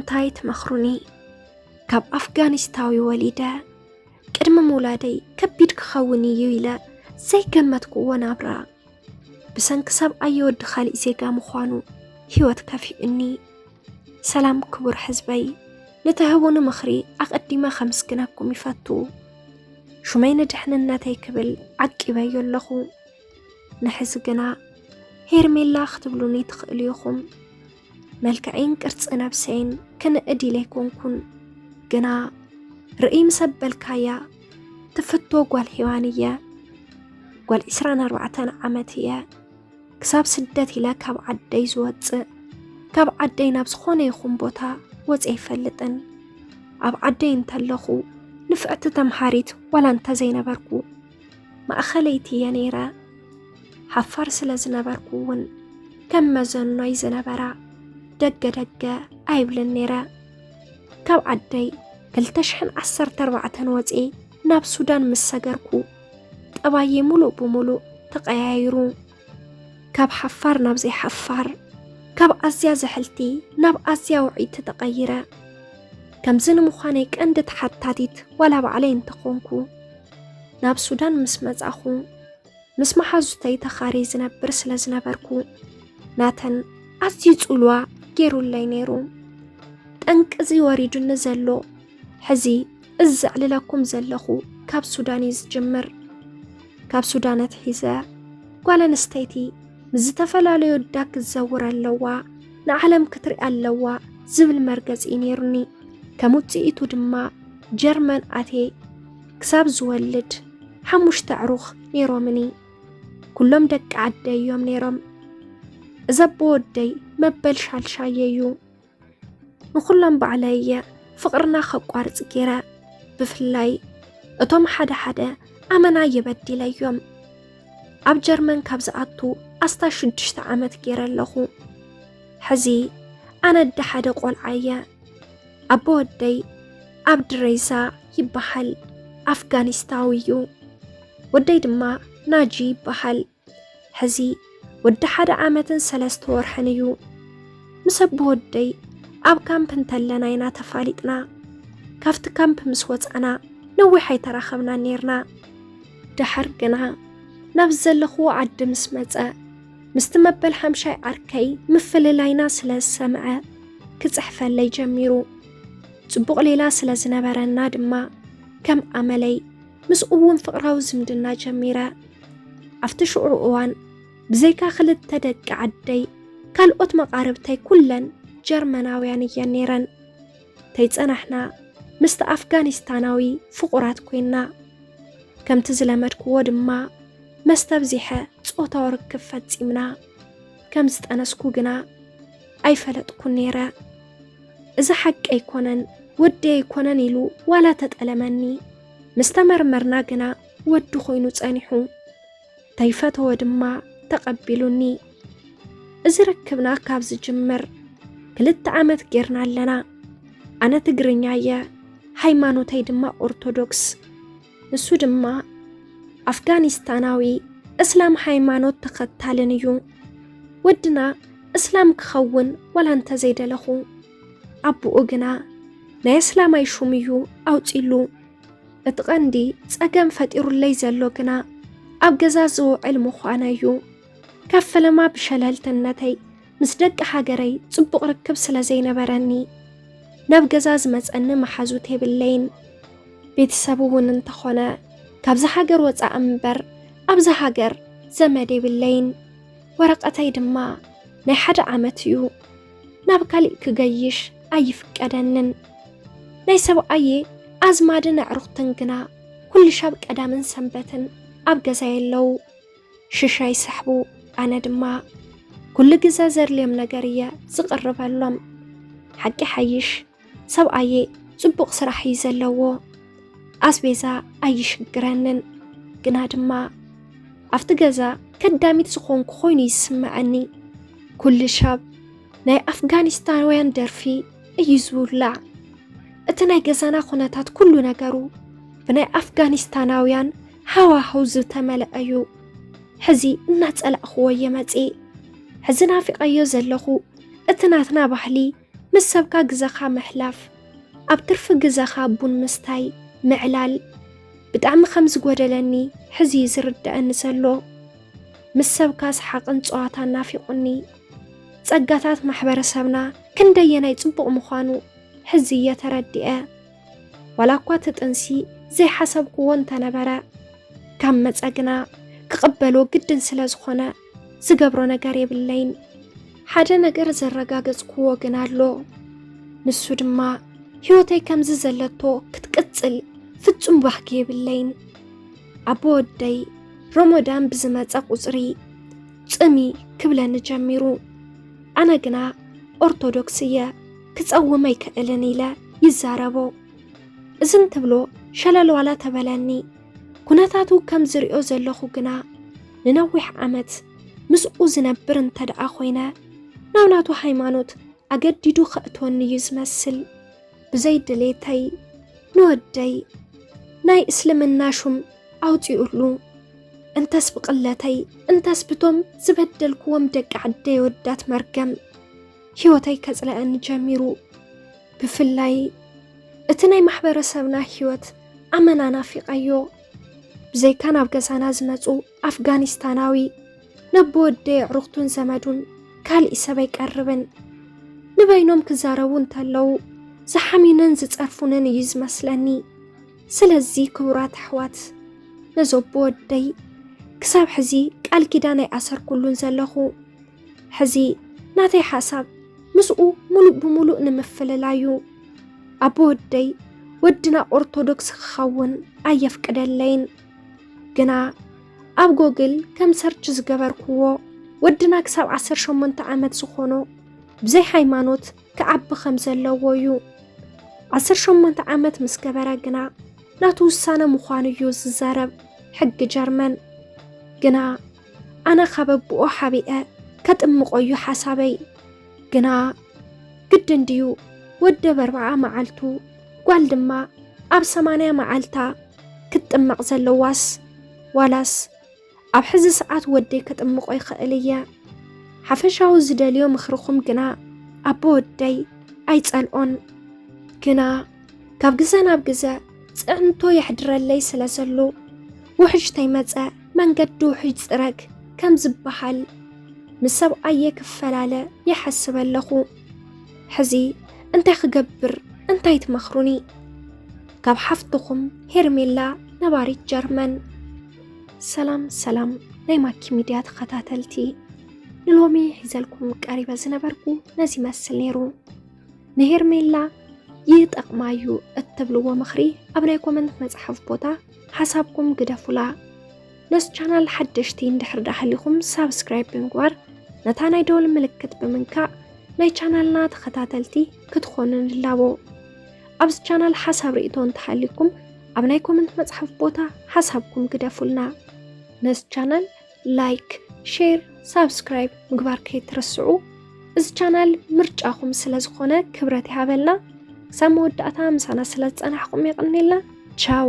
እንታይ ትመኽሩኒ? ካብ ኣፍጋኒስታዊ ወሊደ፣ ቅድሚ ምውላደይ ከቢድ ክኸውን እዩ ኢለ ዘይገመትክዎ ናብራ። ብሰንኪ ሰብኣየ ወዲ ካሊእ ዜጋ ምዃኑ ህይወት ከፊኡኒ። ሰላም ክቡር ህዝበይ፣ ንትህቡኒ ምኽሪ ኣቐዲመ ከምስግነኩም ይፈቱ። ሹመይ ንድሕንነተይ ክብል ዓቂበዮ ኣለኹ። ንሕዚ ግና ሄርሜላ ክትብሉኒ ትኽእሉ ኢኹም። መልክዐይን ቅርጺ ነብሰይን ክንእድ ኢለ ኣይኮንኩን፣ ግና ርእይ ምስ ኣበልካያ ትፍቶ ጓል ሄዋን እየ። ጓል ዕስራን ኣርባዕተን ዓመት እየ። ክሳብ ስደት ኢለ ካብ ዓደይ ዝወጽእ፣ ካብ ዓደይ ናብ ዝኾነ ይኹን ቦታ ወጽየ ኣይፈልጥን። ኣብ ዓደይ እንተለኹ ንፍዕቲ ተምሃሪት ዋላ እንተ ዘይነበርኩ፣ ማእኸለይቲ እየ ነይረ። ሓፋር ስለ ዝነበርኩ እውን ከም መዘኖይ ዝነበራ ደገ ደገ ኣይብልን ነይረ። ካብ ዓደይ ክልተ ሽሕን ዓሰርተ ኣርባዕተን ወፅኤ ናብ ሱዳን ምስ ሰገርኩ፣ ጠባየይ ሙሉእ ብሙሉእ ተቐያይሩ። ካብ ሓፋር ናብ ዘይሓፋር፣ ካብ ኣዝያ ዝሕልቲ ናብ ኣዝያ ውዕይቲ ተቐይረ። ከምዚ ንምዃነይ ቀንዲ ተሓታቲት ዋላ ባዕለይ እንተኾንኩ፣ ናብ ሱዳን ምስ መጻኹ፣ ምስ መሓዙተይ ተኻርየ ዝነብር ስለ ዝነበርኩ፣ ናተን ኣዝዩ ጽልዋ ገይሩለይ ነይሩ። ጠንቂ እዚ ወሪዱኒ ዘሎ፣ ሕዚ እዚ ዘዕልለኩም ዘለኹ ካብ ሱዳን እዩ ዝጅምር። ካብ ሱዳን ኣትሒዘ፣ ጓል ኣንስተይቲ ምስ ዝተፈላለዩ ኣወዳት ክትዘውር ኣለዋ፣ ንዓለም ክትርኢ ኣለዋ ዝብል መርገጺ እዩ ነይሩኒ። ከም ውጽኢቱ ድማ ጀርመን ኣትየ ክሳብ ዝወልድ ሓሙሽተ ኣዕሩኽ ነይሮምኒ። ኩሎም ደቂ ዓደይ እዮም ነይሮም። እዚ ኣቦ ወደይ መበል ሻልሻየ እዩ። ንኹሎም ባዕለይ እየ ፍቕርና ከቋርጽ ገይረ። ብፍላይ እቶም ሓደ ሓደ ኣመና እየ በዲለዮም። ኣብ ጀርመን ካብ ዝኣቱ ኣስታት ሽዱሽተ ዓመት ገይረ ኣለኹ። ሕዚ ኣነ ኣደ ሓደ ቆልዓ እየ። ኣቦ ወደይ ኣብድሬዛ ይበሃል። ኣፍጋኒስታዊ እዩ። ወደይ ድማ ናጂ ይበሃል። ሕዚ ወዲ ሓደ ዓመትን ሰለስተ ወርሕን እዩ። ምስ ኣቦ ወደይ ኣብ ካምፕ እንተለና ኢና ተፋሊጥና። ካብቲ ካምፕ ምስ ወጻና ነዊሕ ኣይተራኸብናን ነይርና። ደሓር ግና ናብ ዘለኽዎ ዓዲ ምስ መጸ፣ ምስቲ መበል ሓምሻይ ዓርከይ ምፍልላይና ስለ ዝሰምዐ ክጽሕፈለይ ጀሚሩ። ጽቡቕ ሌላ ስለ ዝነበረና ድማ ከም ኣመለይ ምስኡ እውን ፍቕራዊ ዝምድና ጀሚረ። ኣብቲ ሽዑ እዋን ብዘይካ ክልተ ደቂ ዓደይ ካልኦት መቓርብተይ ኩለን ጀርመናውያን እየን ነይረን። ተይጸናሕና ምስቲ ኣፍጋኒስታናዊ ፍቑራት ኮይንና። ከምቲ ዝለመድክዎ ድማ መስተ ኣብዚሐ ጾታዊ ርክብ ፈጺምና። ከም ዝጠነስኩ ግና ኣይፈለጥኩን ነይረ። እዚ ሓቂ ኣይኮነን፣ ወዲ ኣይኮነን ኢሉ ዋላ ተጠለመኒ። ምስ ተመርመርና ግና ወዲ ኮይኑ ጸኒሑ። ተይፈተወ ድማ ተቐቢሉኒ። እዚ ርክብና ካብ ዝጅምር ክልተ ዓመት ጌርና ኣለና። ኣነ ትግርኛ እየ፣ ሃይማኖተይ ድማ ኦርቶዶክስ። ንሱ ድማ ኣፍጋኒስታናዊ እስላም ሃይማኖት ተኸታልን እዩ። ወድና እስላም ክኸውን ዋላ እንተ ዘይደለኹ፣ ኣቦኡ ግና ናይ እስላማይ ሹም እዩ ኣውጺሉ። እቲ ቀንዲ ጸገም ፈጢሩለይ ዘሎ ግና ኣብ ገዛ ዝውዕል ምዃነ እዩ። ካብ ፈለማ ብሸለልትነተይ ምስ ደቂ ሃገረይ ጽቡቕ ርክብ ስለ ዘይነበረኒ፣ ናብ ገዛ ዝመጸኒ መሓዙት የብለይን። ቤተሰብ እውን እንተኾነ ካብዚ ሃገር ወጻእ እምበር ኣብዚ ሃገር ዘመድ የብለይን። ወረቐተይ ድማ ናይ ሓደ ዓመት እዩ። ናብ ካሊእ ክገይሽ ኣይፍቀደንን። ናይ ሰብኣየ ኣዝማድን ኣዕሩኽትን ግና ኩሉ ሻብ ቀዳምን ሰንበትን ኣብ ገዛይ ኣለዉ። ሽሻ ይሰሕቡ፣ ኣነ ድማ ኩሉ ግዘ ዘድልዮም ነገር እየ ዝቕርበሎም። ሓቂ ሓይሽ፣ ሰብኣየ ጽቡቕ ስራሕ እዩ ዘለዎ። ኣስቤዛ ኣይሽግረንን፣ ግና ድማ ኣብቲ ገዛ ከዳሚት ዝኾንኩ ኮይኑ ይስምዐኒ። ኩሉ ሻብ ናይ ኣፍጋኒስታናውያን ደርፊ እዩ ዝውላዕ። እቲ ናይ ገዛና ኩነታት ኩሉ ነገሩ ብናይ ኣፍጋኒስታናውያን ሃዋህው ዝተመልአ እዩ። ሕዚ እናጸላእኽዎ እየ መጺእ። ሕዚ ናፊቐዮ ዘለኹ እቲ ናትና ባህሊ ምስ ሰብካ ግዘኻ ምሕላፍ፣ ኣብ ትርፊ ግዘኻ ቡን ምስታይ፣ ምዕላል፣ ብጣዕሚ ከም ዝጎደለኒ ሕዚ እዩ ዝርደኣኒ ዘሎ። ምስ ሰብካ ሰሓቕን ጸዋታን ናፊቑኒ። ጸጋታት ማሕበረሰብና ክንደየናይ ጽቡቕ ምዃኑ ሕዚ እየ ተረዲኤ። ዋላ እኳ እቲ ጥንሲ ዘይሓሰብክዎ እንተነበረ፣ ካብ መጸ ግና ክቕበሎ ግድን ስለ ዝኾነ ዝገብሮ ነገር የብለይን። ሓደ ነገር ዘረጋገጽክዎ ግን ኣሎ። ንሱ ድማ ህይወተይ ከምዚ ዘለቶ ክትቅጽል ፍጹም ባህጊ የብለይን። ኣቦ ወደይ ሮሞዳን ብዝመጸ ቁጽሪ ጽሚ ክብለኒ ጀሚሩ። ኣነ ግና ኦርቶዶክስ እየ፣ ክጸውም ኣይክእልን ኢለ ይዛረቦ። እዚ እንትብሎ ሸለል ዋላ ተበለኒ። ኩነታቱ ከም ዝሪኦ ዘለኹ ግና ንነዊሕ ዓመት ምስኡ ዝነብር እንተ ደኣ ኮይነ ናብ ናቱ ሃይማኖት ኣገዲዱ ከእትወኒ እዩ ዝመስል። ብዘይ ድሌተይ ንወደይ ናይ እስልምና ሹም ኣውጺኡሉ። እንተስ ብቕለተይ እንተስ ብቶም ዝበደልክዎም ደቂ ዓደይ ወዳት መርገም ህይወተይ ከጽልኣኒ ጀሚሩ። ብፍላይ እቲ ናይ ማሕበረሰብና ህይወት ኣመና ናፊቐዮ። ብዘይካ ናብ ገዛና ዝመጹ ኣፍጋኒስታናዊ ነቦ ወደይ ኣዕሩኽቱን ዘመዱን ካልእ ሰብ ኣይቀርብን። ንበይኖም ክዛረቡ እንተለዉ ዝሓምዩንን ዝጸርፉንን እዩ ዝመስለኒ። ስለዚ ክቡራት ኣሕዋት፣ ነዞ ኣቦ ወደይ ክሳብ ሕዚ ቃል ኪዳን ኣይኣሰርኩሉን ዘለኹ። ሕዚ ናተይ ሓሳብ ምስኡ ሙሉእ ብሙሉእ ንምፍልላዩ። ኣቦ ወደይ ወድና ኦርቶዶክስ ክኸውን ኣየፍቅደለይን። ግና ኣብ ጎግል ከም ሰርች ዝገበርክዎ ወድና ክሳብ ዓሰርተ ሸሞንተ ዓመት ዝኾኖ ብዘይ ሃይማኖት ክዓቢ ከም ዘለዎ እዩ። ዓሰርተ ሸሞንተ ዓመት ምስ ገበረ ግና ናቱ ውሳነ ምዃኑ እዩ ዝዛረብ ሕጊ ጀርመን። ግና ኣነ ካብ ኣቦኡ ሓቢኤ ከጥምቖ እዩ ሓሳበይ። ግና ግድን ድዩ ወዲ ኣብ ኣርብዓ መዓልቱ ጓል ድማ ኣብ ሰማንያ መዓልታ ክትጥመቕ ዘለዋስ? ዋላስ ኣብ ሕዚ ሰዓት ወደይ ከጥምቖ ይኽእል እየ። ሓፈሻዊ ዝደልዮ ምኽርኹም ግና ኣቦ ወደይ ኣይጸልኦን። ግና ካብ ግዘ ናብ ግዘ ጽዕንቶ የሕድረለይ ስለ ዘሎ ውሕጅ ተይመጸ መንገዲ ውሕጅ ጽረግ ከም ዝበሃል ምስ ሰብኣየ ክፈላለ ይሓስብ ኣለኹ። ሕዚ እንታይ ክገብር እንታይ ትመኽሩኒ? ካብ ሓፍትኹም ሄርሜላ ነባሪት ጀርመን። ሰላም ሰላም ናይ ማኪ ሚድያ ተኸታተልቲ፣ ንሎሚ ሒዘልኩም ቀሪበ ዝነበርኩ ነዚ ይመስል ነይሩ። ንሄርሜላ ይጠቕማ እዩ እትብልዎ ምኽሪ ኣብ ናይ ኮመንት መጽሓፍ ቦታ ሓሳብኩም ግደፉላ። ነዚ ቻናል ሓደሽቲ እንድሕር ደኣ ሃሊኹም ሳብስክራይብ ብምግባር ነታ ናይ ደወል ምልክት ብምንካእ ናይ ቻናልና ተኸታተልቲ ክትኾኑ ንላቦ። ኣብዚ ቻናል ሓሳብ ርእይቶ እንተሃሊኩም ኣብ ናይ ኮመንት መጽሓፍ ቦታ ሓሳብኩም ግደፉልና። ነዚ ቻናል ላይክ፣ ሼር፣ ሳብስክራይብ ምግባር ከይትርስዑ። እዚ ቻናል ምርጫኹም ስለ ዝኾነ ክብረት ይሃበልና። ክሳብ መወዳእታ ምሳና ስለ ዝጸናሕኩም የቐንየልና። ቻው።